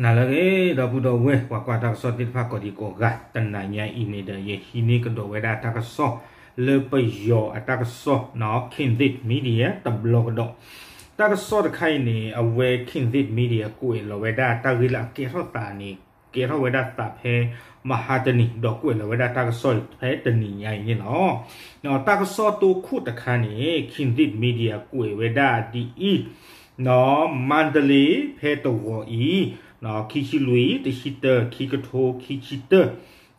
နၤလၢအဂ့ၤ ဒီပုၢ်ဒီဝဲၢ် ပှၤကွၢ်တၢ်ကစီၣ်သ့ၣ်တဖၣ်ကိးဒံကိးဂၤ, တနၤညါအံၤန့ၣ်ဒီး ယဟံးန့ၢ်ကဒီးဝဲဒၣ်တၢ်ကစီၣ်လၢပယီၤအတၢ်ကစီၣ်နီၤ Kindred Media တဘျီကဒီး. တၢ်ကစီၣ်တခါအံၤန့ၣ် အဝဲ Kindred Media ကွဲးလီၤဝဲဒၣ်တၢ်ဂ့ၢ်လၢအကဲထီၣ်သးန့ၣ် ကဲထီၣ်ဝဲဒၣ်သးဖဲမဟါတနံၤ ဒီးကွဲးလီၤဝဲဒၣ်တၢ်ကစီၣ်ဖဲတနံၤညါအံၤန့ၣ်လီၤ. တၢ်ကစီၣ်တိခိၣ်တခါန့ၣ် Kindred Media ကွဲးဝဲဒၣ်ဒ်အံၤ နီၤ မါတလ့ဖဲတဂီၤအံၤ ခံဆံလွံၢ် တဆံတၢ ခံကထိခံဆံတၢ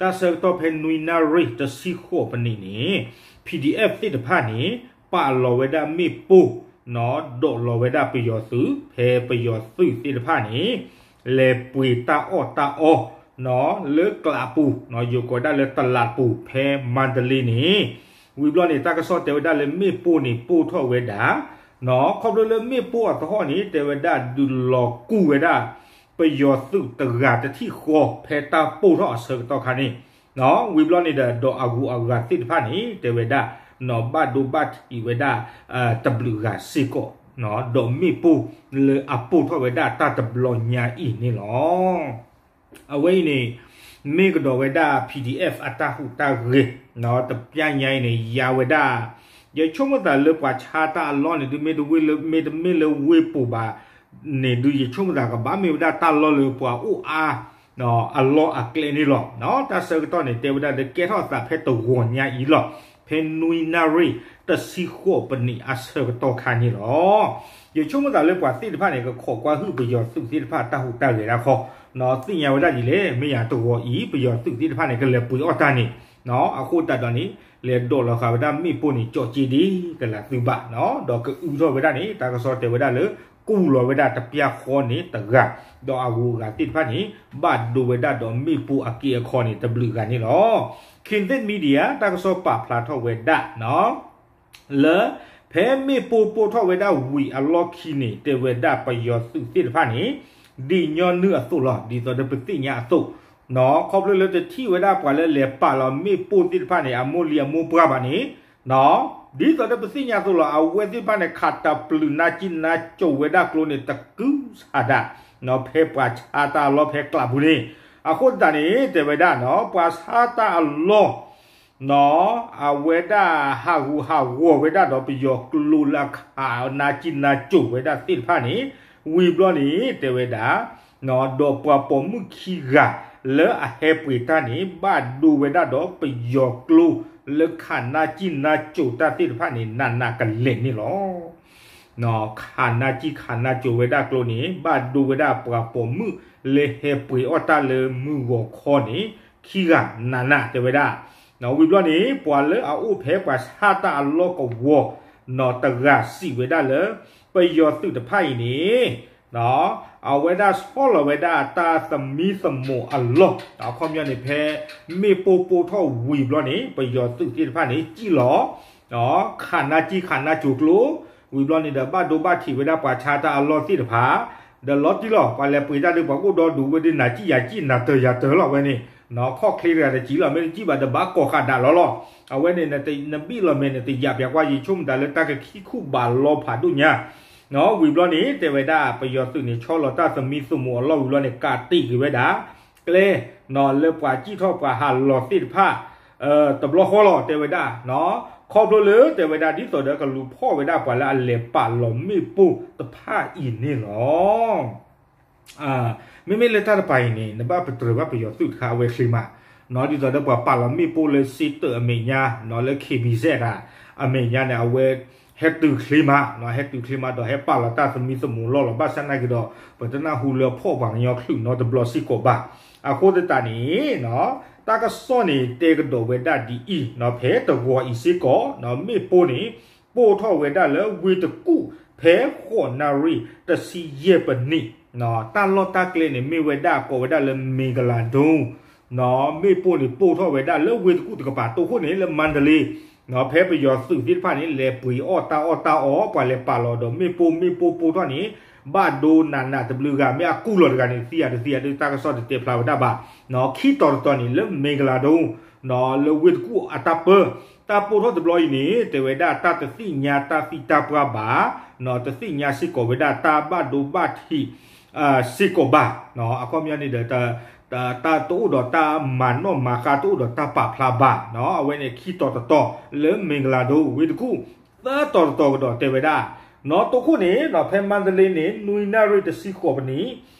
တၢ်ဆၢကတီၢ်ဖဲနွံနၣ်ရံၣ်တဆံဃိးပနံးန့ၣ် PDF သ့ၣ်တဖၣ်န့ၣ် ပာ်လီၤဝဲဒၣ်မ့ၣ်ပိၢ်နီၤ ဒိးလီၤဝဲဒၣ်ပယီၤသုး ဖဲပယီၤသုးသ့ၣ်တဖၣ်န့ၣ် လဲၤပှ့ၤတၢ်အီၣ်တၢ်အီနီၤ လၢကျးပူၤနီၤ ယိၤကိးဒၣ်လၢတလးပူၤ ဖဲမါတလ့န့ၣ် ဝံၤဘျီန့ၣ် တၢ်ကစီၣ်တဲဝဲဒၣ်လၢမ့ၣ်ပိၢ်န့ၣ်ပိၢ်ထီၣ်ဝဲဒၣ်နီၤ ခီဖျိလၢမ့ၣ်ပိၢ်အသဟီၣ်န့ၣ် တဲဝဲဒၣ်ဒုးလီၤကူၢ်ဝဲဒၣ် ပယီၤသုးတဂၤတထံၣ်ဃီ ဖဲတၢ်ပိၢ်ထီၣ်အဆၢကတီၢ်ခါန့ၣ်နီၤ ဝံၤဘျီန့ၣ်ဒီး ဒီးအဂုၤအဂၤသ့ၣ်တဖၣ်န့ၣ် တဲဝဲဒၣ်နီၤ ဘၣ်ဒိဘၣ်ထံးဝဲဒၣ် တဘျုးဂၤစ့ၢ်ကီးနီၤ ဒီးမ့ၣ်ပိၢ်လၢအပိၢ်ထီၣ်ဝဲဒၣ်တၢ်တဘျီညါအံၤန့ၣ်လီၤ. အဝဲအံၤန့ၣ် မ့ၢ်ကဒီးဝဲဒၣ် PDF အတၢ်ဟူးတၢ်ဂဲၤနီၤ တပျၢ်ညါအံၤန့ၣ် ယါဝဲဒၣ် ယဆိကမိၣ်သးလၢပှၤဆါတၢ်အလီၢ်န့ၣ် ဒုးမ့ၢ်တဝ့ၢ်လၢ မ့တမ့ၢ်လၢဝ့ၢ်ပူၤဘၣ်န့ၣ် ဒုးယဆိကမိၣ်သးကဘၣ်မ့ၢ်ဝဲဒၣ်တၢ်လီၢ်လၢပှၤအိၣ်အါ အလီၢ်အကျဲန့ၣ်လီၤ. တၢ်ဆၢကတီၢ်န့ၣ် တဲဝဲဒၣ်လၢကဲထီၣ်သးဖဲတဂီၤညါအံၤလီၤ. ဖဲနွံနၣ်ရံၣ်တဆံဃိးပနံးအဆၢကတီၢ်ခါန့ၣ်လီၤ. ယဆိကမိၣ်သးလၢပှၤသ့ၣ်တဖၣ်န့ၣ် ကခိးကွၢ်ဟုၣ်ပယီၤသုးသ့ၣ်တဖၣ်တၢ်ဟူးတၢ်ဂဲၤတၢ်ခီနီၤ သ့ၣ်ညါဝဲဒၣ်ဒ်လဲၣ် မ့ၢ်ယၤတဂီၤအံၤ ပယီၤသုးသ့ၣ်တဖၣ်န့ၣ် ကလဲၤပှ့ၤအီၣ်တၢ်န့ၣ် အဃိသတးဒီးန့ၣ် လဲၤဒိးလီၤဃာ်ဝဲဒၣ်မ့ၣ်ပိၢ်န့ၣ် ကၠီၣ်က့ဒ်ကလးသုဘၣ်နီၤ ဒီးကအုထီၣ်ဝဲဒၣ်န့ၣ် တၢ်ကစီၣ်တဲဝဲဒၣ်လၢ ကူၢ်လီၤဝဲဒၣ်တပျၢ်ဃီန့ၣ်တဂၤ ဒီးအဂုၤအဂၤသ့ၣ်တဖၣ်န့ၣ် ဘၣ်ဒိဝဲဒၣ်ဒီးမ့ၣ်ပိၢ်အက့အခီန့ၣ် တဘျုးဂၤန့ၣ်လီၤ. Kindred Media တၢ်ကစီၣ်ပာ်ဖျါထီၣ်ဝဲဒၣ်နီၤ လၢဖဲမ့ၣ်ပိၢ်ပိၢ်ထီၣ်ဝဲဒၣ်ဝံၤအလီၢ်ခံန့ၣ် တဲဝဲဒၣ်ပယီၤသုးသ့ၣ်တဖၣ်န့ၣ် ဒ်ညီနုၢ်အသိးလီၤ. ဒ်သိးဒီးပသ့ၣ်ညါအသိးနီၤ ခီဖျိလၢတထံၣ်ဝဲဒၣ်ပှၤလၢလဲၤပာ်လီၤမ့ၣ်ပိၢ်သ့ၣ်တဖၣ်န့ၣ် အမိၢ်လံၤအမိၢ်ပှၢ်ဘၣ်န့ၣ်နီၤ ဒ်သိးဒီးပသ့ၣ်ညါအသိးလီၤ အဝဲသ့ၣ်တဖၣ်န့ၣ် ခးတၢ်ပျုးနါကံနါကိၤဝဲဒၣ်ကျိန့ၣ် တကုၤဆးဒးနီၤ ဖဲပှၤဆါတၢ်အလီၢ်ဖဲကျးပူၤန့ၣ် အဃိသတးန့ၣ် တဲဝဲဒၣ်နီၤ ပှၤဆါတၢ်အလီၢ် နီၤ အဝဲဒၣ်ဟးဂူာ်ဟးဂီၤဝဲဒၣ်ဒီးပယီၤကျိလၢအခးနါကံနါကိၤဝဲဒၣ်သ့ၣ်တဖၣ်န့ၣ် ဝံၤဘျီန့ၣ် တဲဝဲဒၣ် ဒီးပှၤပိာ်မုၣ်ခံဂၤလၢအဟဲပှ့ၤတၢ်န့ၣ် ဘၣ်ဒိဝဲဒၣ်ဒီးပယီၤကျိလၢခးနါကံနါကိၤတၢ်သ့ၣ်တဖၣ်န့ၣ် နးနးကလဲာ်န့ၣ်လီၤ. ခးနါကံခးနါကိၤဝဲဒၣ်ကျိန့ၣ် ဘၣ်ဒိဝဲဒၣ်ပှၤပိာ်မုၣ်လၢဟဲပှ့ၤအီၣ်တၢ်လၢမုၢ်ဂီၤခီန့ၣ် ခံဂၤနးနးတဲဝဲဒၣ် ဝံၤဘျီန့ၣ် ပှၤလၢအအိၣ်ဖဲပှၤဆါတၢ်အလီၢ်ကဝီၤ နီၤတဂၤစံးဝဲဒၣ်လၢ ပယီၤသုးတဖၣ်အံၤန့ၣ် အဝဲဒၣ်ဆီလီၤဝဲဒၣ်တၢ်သမံသမိးအလီၢ် အခီပညီန့ၣ် ဖဲမ့ၣ်ပိၢ်ပိၢ်ထီၣ်ဝံၤဘျီန့ၣ် ပယီၤသုးသ့ၣ်တဖၣ်န့ၣ် စံၣ်လီၤ ခးနါကံခးနါကိၤကျိ ဝံၤဘျီန့ၣ်ဒီး ဘၣ်ဒိဘၣ်ထံးဝဲဒၣ်ပှၤဆါတၢ်အလီၢ်သ့ၣ်တဖၣ် ဒီးလီၤတံၢ်လီၤ ပှၤလဲၤပှ့ၤတၢ်ဒုးပှၤကအိၣ်ဒီဒူၣ်ဝဲဒၣ် နၤစံၣ်ယၤစံၣ် နၤတၢၤယၤတၢၤလီၤဝဲန့ၣ် ခီၣ်ချ့တဂၤတစံးလီၤ မ့ၢ်တစံၣ်ဘၣ်ဒီးဘၣ်ကိးဃာ်ဒၣ်လီၤလီၤ အဝဲန့ၣ် နဘံၣ်လီၤမဲာ်န့ၣ် တယာ်ပၠးကွၢ် ယဆိကမိၣ်တၢ်လၢတၢ်ကခံခူၣ်ဘးလီဖးဒိၣ်ညါ ဝံၤဘျီန့ၣ် တဲဝဲဒၣ် ပယီၤသုးန့ၣ် ဆီလီၤတၢ်သမံသမိးအလီၢ်ဝံၤဘျီန့ၣ် ကးတံာ်က့ၤဝဲဒၣ် ကျဲ လၢပှၤစံၣ်ထီၣ်ပှၤဟးလီၤသ့ၣ်တဖၣ် တဘျီဃီလီၤ တဲဝဲဒၣ် ခီဖျိလၢတဲဝဲဒၣ် ဒ်သိးဒီးကလူၤဖီၣ်ဝဲဒၣ်ပှၤလၢအလဲၤပာ်လီၤမ့ၣ်ပိၢ်တဖၣ်အံၤန့ၣ်လီၤ. မ့မ့ၢ်လၢတၢ်တပၤအံၤန့ၣ် နဘၣ်ပတြၢၤဘၣ်ပယီၤသုးတခါအဝဲချ့မး ဒ်သိးဒီးပှၤပာ်လီၤမ့ၣ်ပိၢ်လၢစ့တၢးအမဲာ်ညါ လၢ ခ့ဘံစဲး တၢ် အမဲာ်ညါန့ၣ် အဝဲဟဲတုၤချ့မး ဟဲတုၤချ့မးဒီးဟဲပာ်လီၤတၢ်သမံသမိးလီၢ်လီၤ ဘၣ်ဆၣ်နာ်က့ၤဒီး ပတနၢ်ဟူလၢအဖီၣ်ပှၤကညီချုးနီတဘျီစ့ၢ်ကီးဘၣ်. အဃိသတးန့ၣ် တၢ်ကစီၣ်န့ၣ် တဲကဒီးဝဲဒၣ်ဒ်အံၤ ဖဲတဂီၤအံၤစ့ၢ်ကီး မ့ၣ်ပိၢ်န့ၣ် ပိၢ်ထီၣ်ဝဲဒၣ်လၢဝ့ၢ်တကူၣ် ဖဲဃိးနၣ်ရံၣ်တဆံယဲၢ်ပနံး တၢ်လီၢ်တၢ်ကျဲန့ၣ် မ့ၢ်ဝဲဒၣ်ကိးဝဲဒၣ်လၢ မ့ၣ်ကလၤဒိၣ် မ့ၣ်ပိၢ်န့ၣ် ပိၢ်ထီၣ်ဝဲဒၣ်လၢဝ့ၢ်တကူၣ်တကပၤ တိခိၣ်န့ၣ် လၢမါတလ့ ဖဲပယီၤသုးသ့ၣ်တဖၣ်န့ၣ် လဲၤပှ့ၤအီၣ်တၢ်အီၣ်တၢ်အီ ပှၤလဲၤပာ်လီၤဒီးမ့ၣ်ပိၢ် မ့ၣ်ပိၢ်ပိၢ်ထီၣ်န့ၣ် ဘၣ်ဒိနးနးတဘျုးဂၤ မ့ၢ်အကူၣ်လီၤတဂၤန့ၣ် တသံယၤတသံယၤဒ်တၢ်ကစီၣ်တတဲဖျါဝဲဒၣ်ဘၣ်. ခံတီၤတတီၤန့ၣ် လၢမ့ၣ်ကလၤဒိၣ် လၢဝ့ၢ်တကူၣ်အတၢ်ပၢ တၢ်ပိၢ်ထီၣ်တဘျီအံၤန့ၣ် တဲဝဲဒၣ်တၢ်တသ့ၣ်ညါတၢ်သံတၢ်ပှၢ်ဘၣ် တသ့ၣ်ညါစ့ၢ်ကီးဝဲဒၣ်တၢ်ဘၣ်ဒိဘၣ်ထံး စ့ၢ်ကီးဘၣ်. အခီပညီန့ၣ်ဒီး တၢ်တအိၣ်ဒီးတၢ်မၤနီၣ်မၤဃါ တအိၣ်ဒီးတၢ်ပာ်ဖျါဘၣ်. အဝဲန့ၣ်ခံတီၤတတီၤ လၢမ့ၢ်ကလၤဒိၣ် ဝ့ၢ်တကူၣ်, သၢတီၤတတီၤကဒီးတဲဝဲဒၣ်, နီၢ်တိခိၣ်န့ၣ် ဖဲမါတလ့န့ၣ် နွံနၣ်ရံၣ်တဆံဃိးပနံၣ်,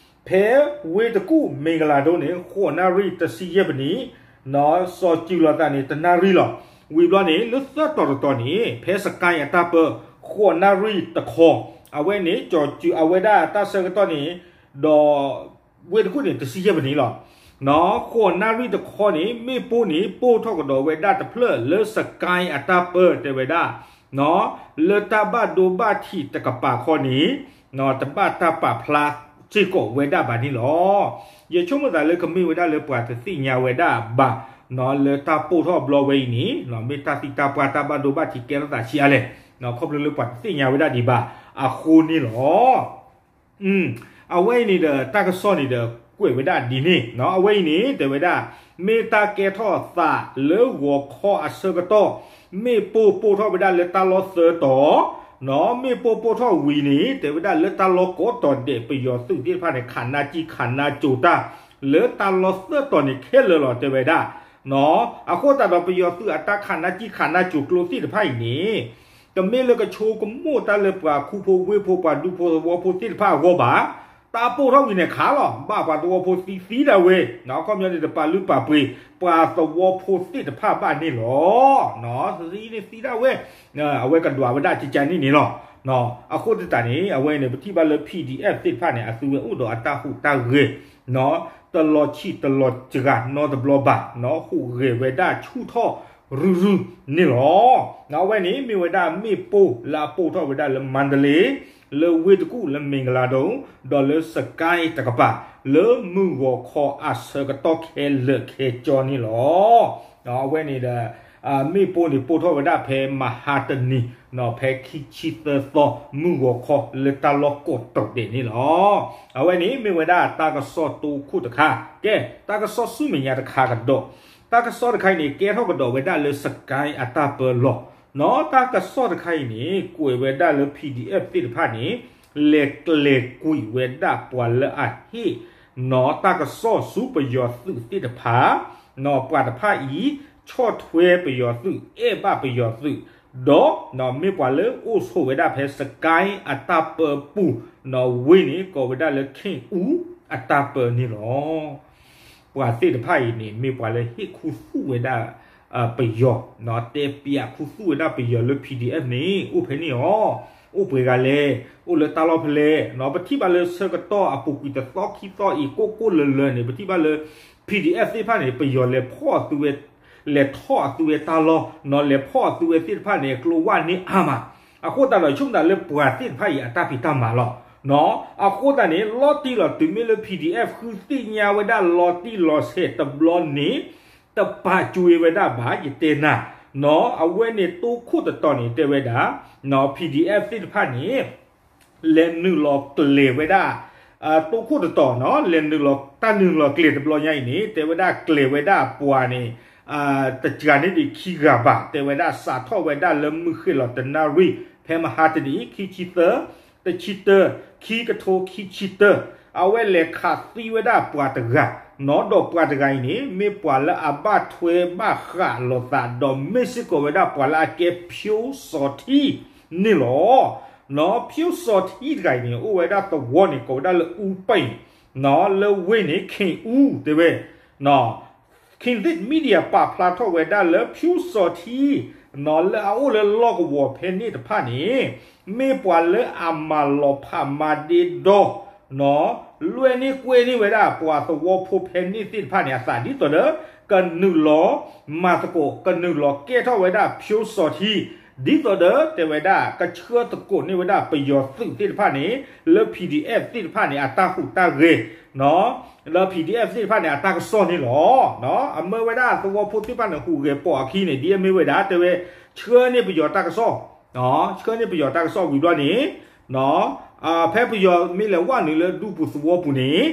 ဖဲဝ့ၢ်တကူၣ် မ့ၢ်ကလၤဒိၣ်န့ၣ် ဃိးနၣ်ရံၣ်တဆံယဲၢ်ပနံၣ်, စီၤစုၤလီၤသးန့ၣ် တနၣ်ရံၣ်လီၤ. ဝံၤဘျီန့ၣ် လၢသၢတီၤတတီၤန့ၣ် ဖဲစကဲအတၢ်ပၢ ဃိးနၣ်ရံၣ်တခီ, အဝဲန့ၣ် စီၤစုၤအဝဲဒၣ်တၢ်ဆၢကတီၢ်န့ၣ်, ဒီး ဝ့ၢ်တကူၣ်န့ၣ် တဆံယဲၢ်ပနံၣ်လီၤ. ဃိးနၣ်ရံၣ်တခီန့ၣ် မ့ၣ်ပိၢ်န့ၣ် ပိၢ်ထီၣ်ကဒီးဝဲဒၣ်တဖျၢၣ်လၢစကဲအတၢ်ပၢတဲဝဲဒၣ်, လၢတၢ်ဘၣ်ဒိဘၣ်ထံးတကပၤခီန့ၣ်, တဘၣ်တၢ်ပာ်ဖျါစ့ၢ်ကီးဝဲဒၣ်ဘၣ်န့ၣ်လီၤ. ယဆိကမိၣ်သးလၢကမ့ၢ်ဝဲဒၣ်လၢပှၤတသ့ၣ်ညါဝဲဒၣ်ဘၣ်, လၢတၢ်ပိၢ်ထီၣ်ဘျီဝဲအံၤန့ၣ် မ့ၢ်တၢ်သံတၢ်ပှၢ်တၢ်ဘၣ်ဒိဘၣ်ထံးကဲထီၣ်သးဆံးအါလဲၣ်, ခီဖျိလၢပှၤတသ့ၣ်ညါဝဲဒၣ်ဒံးဘၣ်အဃိန့ၣ်လီၤ. အဝဲအံၤန့ၣ်ဒီး တၢ်ကစီၣ်န့ၣ်ဒီး ကွဲးဝဲဒၣ်ဒ်န့ၣ်, အဝဲအံၤန့ၣ် တဲဝဲဒၣ် မ့ၢ်တၢ်ကဲထီၣ်သးလၢဂီၤခီအဆၢကတီၢ်, မ့ၣ်ပိၢ်ပိၢ်ထီၣ်ဝဲဒၣ်လၢတၢ်လီၢ်သၢတီၤ, မ့ၣ်ပိၢ်ပိၢ်ထီၣ်ဝံၤန့ၣ် တဲဝဲဒၣ်လၢတၢ်လီၢ်ကိးတီၤဒဲး ပယီၤသုးသ့ၣ်တဖၣ်န့ၣ် ခးနါကံခးနါကိၤတၢ် လၢတၢ်လီၢ်သၢတီၤန့ၣ်ခဲလၢာ်လီၤ တဲဝဲဒၣ်. အဃိသတးဒီး ပယီၤသုးအတၢ်ခးနါကံခးနါကိၤကျိသ့ၣ်တဖၣ်အံၤန့ၣ် တမ့ၢ်လၢကဆိကမိၣ်တၢ်လၢပှၤခူဖိဝ့ၢ်ဖိ ပှၤဒူဖိသဝီဖိသ့ၣ်တဖၣ်အဂီၢ်ဘၣ်. တၢ်ပိၢ်ထီၣ်ဝံၤန့ၣ်ခးလီၤ ဘၣ်ပှၤသဝီဖိသံသံဒၣ်ဝဲ, အခီပညီန့ၣ် တပာ်လုၢ်ပာ်ပှ့ၤ ပှၤသဝီဖိသ့ၣ်တဖၣ်ဘၣ်န့ၣ်လီၤ. သံန့ၣ်သံဒၣ်ဝဲ, အဝဲကဒွးဝဲဒၣ်ကကန့ၣ်န့ၣ်လီၤ. အဃိသတးန့ၣ် အဝဲန့ၣ် ပထံၣ်ဘၣ်လၢ PDF သ့ၣ်တဖၣ်န့ၣ် အသုဝဲအိၣ်ဒီးအတၢ်ဟူးတၢ်ဂဲၤ တလီၤဆံးတလီၤစှၤနီတဘျီဘၣ်, ဟူးဂဲၤဝဲဒၣ်ဆူၣ်ထီၣ်ရုၢ်ရုၢ်န့ၣ်လီၤ. အဝဲန့ၣ်မ့ၢ်ဝဲဒၣ်မ့ၣ်ပိၢ်လၢအပိၢ်ထီၣ်ဝဲဒၣ်လၢမါတလ့, လၢဝ့ၢ်တကူၣ် လၢမ့ၢ်ကလၤဒိၣ်, ဒီးလၢစကဲတကပၤ လၢမုၢ်ဂီၤခီအဆၢကတီၢ်ခဲလၢာ်ခဲဆ့န့ၣ်လီၤ. အဝဲန့ၣ်ဒီး မ့ၣ်ပိၢ်န့ၣ်ပိၢ်ထီၣ်ဝဲဒၣ်ဖဲမဟါတနံၤ ဖဲခံဆံသၢသီ မုၢ်ဂီၤခီလၢတၢ်လီၢ်ကိးတီၤဒဲးန့ၣ်လီၤ. အဝဲန့ၣ်မ့ၢ်ဝဲဒၣ်တၢ်ကစီၣ်တိခိၣ်တခါ, ကဲ တၢ်ကစီၣ်ဆူမဲာ်ညါတခါကဒီး, တၢ်ကစီၣ်တခါအံၤန့ၣ် ကဲထီၣ်ကဒီးဝဲဒၣ်လၢစကဲအတၢ်ပၢလီၤ. တၢ်ကစီၣ်တခါအံၤန့ၣ် ကွဲးဝဲဒၣ်လၢ PDF သ့ၣ်တဖၣ်န့ၣ် လဲၤကျဲၤကွံာ်ဝဲဒၣ်ပှၤလၢအဟ့ၣ် နီၢ်တၢ်ကစီၣ်ဆူပယီၤသုးသ့ၣ်တဖၣ်, နီၢ်ပှၤတဖၣ်အံၤ ဆီၣ်ထွဲပယီၤသုး အဲၣ်ဘၣ်ပယီၤသုး, ဒီးနီၢ်မ့ၢ်ပှၤလၢအိၣ်ဆိးဝဲဒၣ်ဖဲစကဲအတၢ်ပၢပူၤ, နီၢ်ဝ့ၢ်န့ၣ်ကိးဝဲဒၣ်လၢ ခ့ၣ်အူအတၢ်ပၢန့ၣ်လီၤ. ပှၤသ့ၣ်တဖၣ်အံၤန့ၣ် မ့ၢ်ပှၤလၢဟ့ၣ်ခူသူၣ်ဝဲဒၣ် ပယီၤ, နီၢ်တဲပၠးခူသူၣ်ဝဲဒၣ်ပယီၤလၢ PDF န့ၣ် အိၣ်ဖဲန့ၣ်အီၤ, အိၣ်ပှဲၤဂၤလဲၣ်, အိၣ်လၢတၢ်လီၢ်ဖဲလဲၣ်, နီၢ် ပထံၣ်ဘၣ်လၢဆၢကတီၢ်အပူၤကွံာ်တသီခံသီအံၤ ကိၢ်ကိၢ်လၢၤလၢၤန့ၣ် ပထံၣ်ဘၣ်လၢ PDF သ့ၣ်တဖၣ်န့ၣ် ပယီၤလဲၤဖီၣ်အသုဝဲ, လဲၤထီၣ်အသုဝဲတၢ်လီၢ်, နီၢ် လဲၤဖီၣ်အသုဝဲသ့ၣ်တဖၣ်န့ၣ် ကျိဝဲန့ၢ်အါမး, အဃိသတးဒီး ဆိကမိၣ်သးလၢပှၤသ့ၣ်တဖၣ်အံၤအတၢ်ဖံးတၢ်မၤလီၤ. နီၢ် အဃိသတးန့ၣ် လီၤတံၢ်လီၤတုၤမ့ၢ်လၢ PDF ဃုသ့ၣ်ညါဝဲဒၣ်လီၤတံၢ်လီၤဆဲးတဘျီန့ၣ် တပာ်ကွံာ်ဝဲဒၣ်ဘၣ် ယတဲနၤ, နီၢ် အဝဲန့ၣ်တိခိၣ်တတီၤန့ၣ် တဲဝဲဒၣ်, နီၢ် PDF သ့ၣ်တဖၣ်န့ၣ် လဲၤနုာ်လီၤကျဲၤဝဲဒၣ်, တိခိၣ်တတီၤနီၢ် လဲၤနုာ်လီၤ တၢ်နုာ်လီၤကျဲၤတဘျီညါအံၤန့ၣ် တဲဝဲဒၣ်ကျဲၤဝဲဒၣ်ပှၤန့ၣ် တစှၤန့ၢ်ဒံးခံဂၤဘၣ်, တဲဝဲဒၣ် စးထီၣ်ဝဲဒၣ်လၢမုၢ်ဃ့ၢ်လီၤတနၣ်ရံၣ် ဖဲမဟါတနံၤ ခံဆံသၢ, တဆံတၢ, ခံကထိခံဆံတၢ, အဝဲလဲၤခးသံဝဲဒၣ်ပှၤတဂၤ, နီၢ် ဒီးပှၤတဂၤအံၤန့ၣ် မ့ၢ်ပှၤလၢအဘၣ်ထွဲဘၣ်ဃးလိာ်သး ဒီးမ့ၢ်စ့ၢ်ကီးဝဲဒၣ်ပှၤလၢအကဲဖၠိစီၤထံ န့ၣ်လီၤ. နီၢ် ဖၠိစီၤထံတဂၤအံၤန့ၣ် အိၣ်ဝဲဒၣ်သဝီန့ၣ် ကိးဝဲဒၣ်လၢအူပံၣ်, နီၢ် လၢဝ့ၢ်န့ၣ် ခ့ၣ်အူ တဲဝဲ, နီၢ် Kindred Media ပာ်ဖျါထီၣ်ဝဲဒၣ်လၢဖၠိစီၤထံ နီၢ် လၢအအိၣ်လၢလီၢ်ကဝီၤဖဲန့ၣ်တဖၣ်န့ၣ် မ့ၢ်ပှၤလၢအမၤလီၤဖးမၤဒ့ဒီ နီၢ် လွဲၢ်န့ၢ်ကွဲန့ၢ်ဝဲဒၣ်ပှၤသဝီဖိဖဲန့ၣ်သ့ၣ်တဖၣ်န့ၣ် အသးဒ်သိးဒီး ကနုာ်လီၤမၤသကိး ကနုာ်လီၤကဲထီၣ်ဝဲဒၣ်ဖၠိစီၤထံ ဒ်သိးဒီးတဲဝဲဒၣ် ကဆှၢသကိးန့ၢ်ဝဲဒၣ်ပယီၤသုးသ့ၣ်တဖၣ်န့ၣ် လၢ PDF သ့ၣ်တဖၣ်န့ၣ် အတၢ်ဟူးတၢ်ဂဲၤ နီၢ် လၢ PDF သ့ၣ်တဖၣ်န့ၣ် အတၢ်ကစီၣ်န့ၣ်လီၤ. နီၢ် အမၢဝဲဒၣ်သဝီဖိသ့ၣ်တဖၣ်န့ၣ် ဟူးဂဲၤပိာ်အခံန့ၣ် ဒ်အမ့ၢ်ဝဲဒၣ် တဲဝဲ ဆှၢန့ၢ်ပယီၤတၢ်ကစီၣ်, နီၢ် ဆှၢန့ၢ်ပယီၤတၢ်ကစီၣ်ဝံၤဘျီန့ၣ် နီၢ် ဖဲပယီၤမ့ၢ်လဲၤဝဲနုာ်လၢဒူပူၤသဝီပူၤန့ၣ် နီၢ်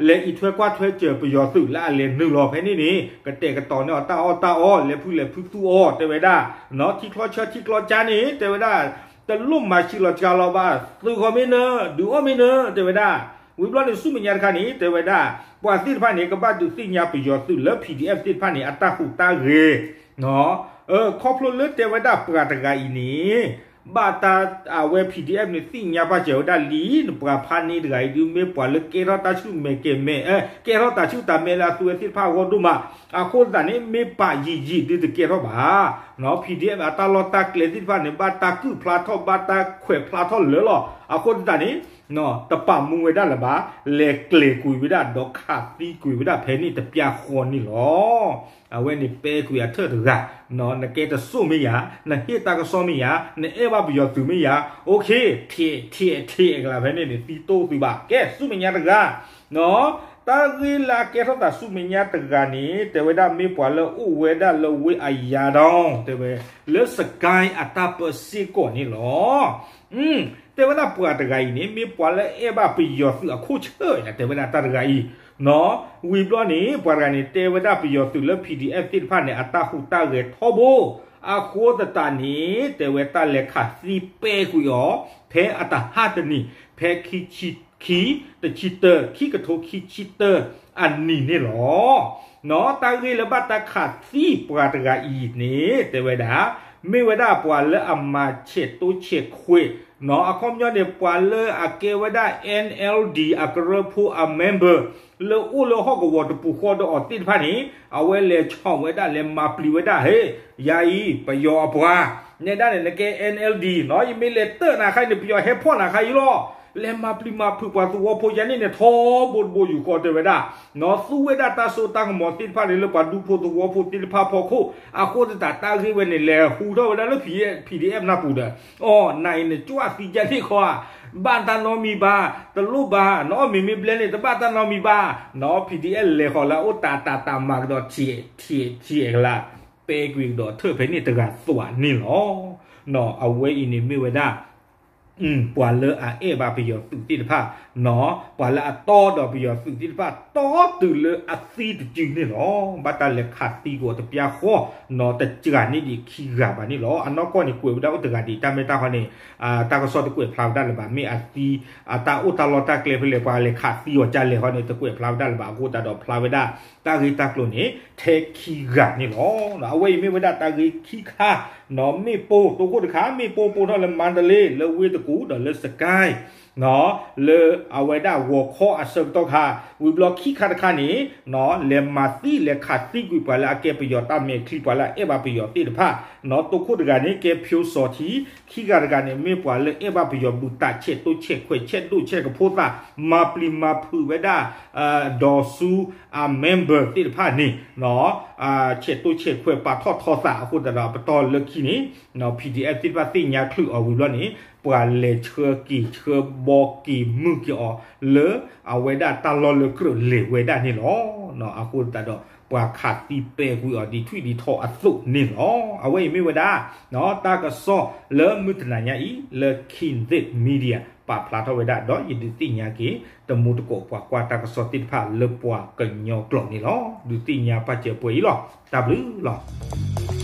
လဲၤအံးထွဲကွၢ်ထွဲစၢၤပယီၤသုး လၢအလဲၤနုာ်လီၤဖဲန့ၣ်န့ၣ် ကတဲာ်ကတီၤန့ၢ်အီၤတၢ်အီၣ်တၢ်အီ လဲၤဖုလဲၤဖုသူအီၤ တဲဝဲဒၣ်, နီၢ် ထံချီဆၢထံချီကၠါန့ၣ် တဲဝဲဒၣ် တလိၣ်မၤဆံးလီၤစှၤလီၤဘၣ် သုးဂီၤမ့ၢ်နၢၤ ဒုးအီၣ်မ့ၢ်နၢၤ တဲဝဲဒၣ် ဝံၤဘျီန့ၣ်ဆူမဲာ်ညါတခါန့ၣ် တဲဝဲဒၣ် ပှၤသ့ၣ်တဖၣ်န့ၣ် ကဘၣ်ဒုးသ့ၣ်ညါပယီၤသုးလၢ PDF သ့ၣ်တဖၣ်န့ၣ် အတၢ်ဟူးတၢ်ဂဲၤ ခီဖျိလၢတဲဝဲဒၣ်ပှၤတဂၤအံၤန့ၣ် ဘၣ်တၢ်အဝဲ PDF န့ၣ် သ့ၣ်ညါပာ်စၢၤဝဲဒၣ်လံ နပှၤဖးန့ၢ်တဂၤအံၤဒုး မ့ၢ်ပှၤလၢကဲထီၣ်တၢ်ဆူၣ်မဲာ်ကဲၤမဲာ် ကဲထီၣ်တၢ်ဆူၣ်တၢ်မဲာ်လၢအသုဝဲသ့ၣ်တဖၣ်အဂီၢ်ဒိၣ်မး, အဃိသတးန့ၣ် မ့ၢ်ပာ်ယံာ်ယံာ်ဒုးတကဲထီၣ်ဘၣ်. PDF အတၢ်လီၢ်တၢ်ကျဲသ့ၣ်တဖၣ်န့ၣ် ဘၣ်တၢ်ကုၢ်ဖျါထီၣ် ဘၣ်တၢ်ခွဲးဖျါထီၣ်လၢာ်လီၤ. အဃိသတးန့ၣ် တပာ်မူဝဲဒၣ်လၢၤဘၣ်, လဲၤကျဲၤကွံာ်ဝဲဒၣ် ဒီးခးသံကွံာ်ဝဲဒၣ်ဖဲန့ၣ်တပျၢ်ဃီန့ၣ်လီၤ. အဝဲန့ၣ်ပဲကွံာ်အထၢၣ်တဂၤ, နကဲတစိၢ်မ့ၢ်ယၤ, နဟ့ၣ်တၢ်ကစီၣ်မ့ၢ်ယၤ, နအဲၣ်ဘၣ်ပယီၤသုးမ့ၢ်ယၤ, အိၣ်ခ့, ထံၣ်, ထံၣ်, ထံၣ်ကလးဖဲန့ၣ်န့ၣ် သံတိၢ်သုဘၣ်. ကဲ ဆူမဲာ်ညါတဂၤ တၢ်ဂ့ၢ်လၢအကဲထီၣ်သးဆူမဲာ်ညါတဂၤန့ၣ် တဲဝဲဒၣ်မ့ၢ်ပှၤလၢအိၣ်ဝဲဒၣ်လၢဝ့ၢ်အယၤဒီး တဲဝဲ လၢစကဲအတၢ်ပၢစ့ၢ်ကီးန့ၣ်လီၤ. တဲဝဲဒၣ်ပှၤတဂၤအံၤန့ၣ် မ့ၢ်ပှၤလၢအဲၣ်ဘၣ်ပယီၤသုးအခိၣ်ဆၢၣ်ယၤ တဲဝဲဒၣ်တၢ်တဂၤအံၤ, ဝံၤဘျီန့ၣ် ပှၤတဂၤန့ၣ် တဲဝဲဒၣ်ပယီၤသုးလၢ PDF သ့ၣ်တဖၣ်န့ၣ် အတၢ်ဟူးတၢ်ဂဲၤထီဘိ အဃိသတးန့ၣ် တဲဝဲတၢ်လဲၤခးသံပဲကွံာ်အီၤ ဖဲအတဟါတနံၤ ဖဲခံဆံခံ တဆံတၢ ခံကထိခံဆံတၢ အနံၤန့ၣ်လီၤ. တၢ်ဂ့ၢ်လၢဘၣ်တၢ်ခးသံပှၤတဂၤအံၤန့ၣ် တဲဝဲဒၣ် မ့ၢ်ဝဲဒၣ်ပှၤလၢအမၤဆဲးတိဆဲးခွဲး အခီပညီန့ၣ် ပှၤလၢအကဲဝဲဒၣ် NLD အကရၢဖိအ member လၢအိၣ်လၢဟီၣ်ကဝီၤတပူၤဃီဒီးအီၤသ့ၣ်တဖၣ်န့ၣ် အဝဲလဲၤဆီၣ်ဝဲဒၣ် လဲၤမၤပျံၤဝဲဒၣ် ဟ့ၣ် ယၤအံၤ ပယီၤအပှၤ နဲဒၣ်န့ၣ် နကဲ NLD နီၤ ယမ့ၢ်လဲၤတၢၢ်နၤခါအံၤန့ၣ် ပယီၤဟဲဖီၣ်နၤခါအံၤလီၤ. လဲၤမၤပျံၤမၤဖုးပှၤသဝီဖိယၤန့ၣ်န့ၣ် ထီဘိတဘိယူၢ်ဃီတဲဝဲဒၣ် နီၤ သူဝဲဒၣ်တၢ်စိတၢ်ကမီၤသ့ၣ်တဖၣ်န့ၣ် လၢပှၤဒူဖိသဝီဖိသ့ၣ်တဖၣ်ဖီခိၣ် အဃိသတးတၢ်ဂ့ၢ်ဝဲန့ၣ် လဲၤဟူထီၣ်ဝဲဒၣ်လၢ PDF နၢ်ပူၤဒီး အိ နၤအံၤန့ၣ် ကၠွၣ်သံယၤန့ၣ်ခီဧါ ဘၣ်တၢ်နီတမံၤဘၣ်, တလိၣ်ဘၣ်, နအီၣ်မ့ၤမ့ၢ်ဘျဲန့ၣ် တဘၣ်တၢ်နီတမံၤဘၣ်, နီၤ PDF လဲၤဃီၤလၢအအိၣ်တၢ်တၢ်တၢ်မၤကဒီး ထံၣ်ထံၣ်ကလး ပဲကွံာ်ကဒီးထၢၣ်ဖဲန့ၣ်တဂၤသွးန့ၣ်လီၤ. နီၤ အဝဲအံၤန့ၣ်မ့ၢ်ဝဲဒၣ် ပှၤလၢအအဲၣ်ဘၣ်ပယီၤသုးသ့ၣ်တဖၣ်, နီၤ ပှၤလၢအတီဒီးပယီၤသုးသ့ၣ်တဖၣ် တီတုၤလၢအသံတစုန့ၣ်လီၤ. ဘၣ်တၢ်လဲၤခးသံကွံာ်အီၤတပျၢ်ဃီ, နီၤ တစှၤန့ၢ်ဒံးခံဂၤဘၣ်န့ၣ်လီၤ. အနီၢ်ကီၢ်န့ၣ် ကွဲးဝဲဒၣ်အိၣ်တဂၤဒံး တၢ်မ့ၢ်တၢ်ဃီန့ၣ် တၢ်ကစီၣ်တကွဲးဖျါဝဲဒၣ်လၢၤဘၣ် မ့ၢ်အသံ အတၢ်အိၣ်တၢ်လီၢ်တၢ်ကျဲဖဲလဲၣ် ပှၤလဲၤခးသံအီၤကလဲၣ်ဃီန့ၣ် တကွဲးဖျါဝဲဒၣ်လၢၤဘၣ် အဃိသတးဒီးဖျါဝဲဒၣ် တၢ်ဂ့ၢ်တၢ်ကျိၤန့ၣ် ထဲခံဂၤန့ၣ်လီၤ. အဝဲအံၤမ့ၢ်ဝဲဒၣ်တၢ်ဂ့ၢ်ခံခါ, နီၤ မ့ၣ်ပိၢ်တိခိၣ်တခါ မ့ၣ်ပိၢ်ပိၢ်ထီၣ်လၢမါတလ့ လၢဝ့ၢ်တကူၣ်ဒီးလၢစကဲ နီၤ လၢအဝဲဒၣ်ဂီၤခီအဆၢကတီၢ်ခါ, ဝံၤဘျီခံခါတခါန့ၣ် နီၤ လဲၤမၤသံလဲၤခးသံကွံာ်ပှၤလၢအကဲပယီၤတၢ်မဲာ်ချံ ပှၤလၢအအဲၣ်ဘၣ်ပယီၤသ့ၣ်တဖၣ်, နီၤ တိခိၣ်တဂၤန့ၣ် ကဲဖၠိစီၤထံ, ခံဂၤတဂၤန့ၣ် မ့ၢ်ပှၤလၢအဲၣ်ဘၣ်ပယီၤဘူးတၢ်ဆဲးတိဆဲးခွဲး ဆဲးဒိၣ်ဆဲးကဖိသၣ် မၤပျံၤမၤဖုးဝဲဒၣ် ဒီးဆူအ member သ့ၣ်တဖၣ်န့ၣ် နီၤ ဆဲးတိဆဲးခွဲးပာ်ထီၣ်ထီသးအဃိသတးဒီး အပတီၢ်လၢခံန့ၣ် နီၤ PDF သ့ၣ်တဖၣ်သ့ၣ်ညါချုးအီၤဝံၤဘျီန့ၣ် ပှၤလဲၤဆှၢက့ၤဆှၢဘီက့ၤမုၢ်က့ၤအီၤလၢ အဝဲဒၣ်တၢ်လီၢ်လၢကြၢးလဲၤဝဲဒၣ်န့ၣ်လီၤ. နီၤ အဃိသတးဒီး ပှၤခးသံပဲကွံာ်အီၤဒ်ထွံၣ်ဒ်ထီအသိးန့ၣ်လီၤ. အဝဲအံၤမ့ၢ်ဝဲဒၣ် နီၤ တၢ်ကစီၣ်လၢမုၢ်တနၤညါအံၤ လၢ Kingdom Media ပာ်ဖျါထီၣ်ဝဲဒၣ် ဒီးယဒုးသ့ၣ်ညါက့ၤ တမူတကိးပှၤကွၢ်တၢ်ကစီၣ်သ့ၣ်တဖၣ်လၢပှၤကညီကျိာ်န့ၣ်လီၤ. ဒုးသ့ၣ်ညါပာ်စၢၤပှဲၤအံၤလီၤ. တၢ်ဘျုးလီၤ.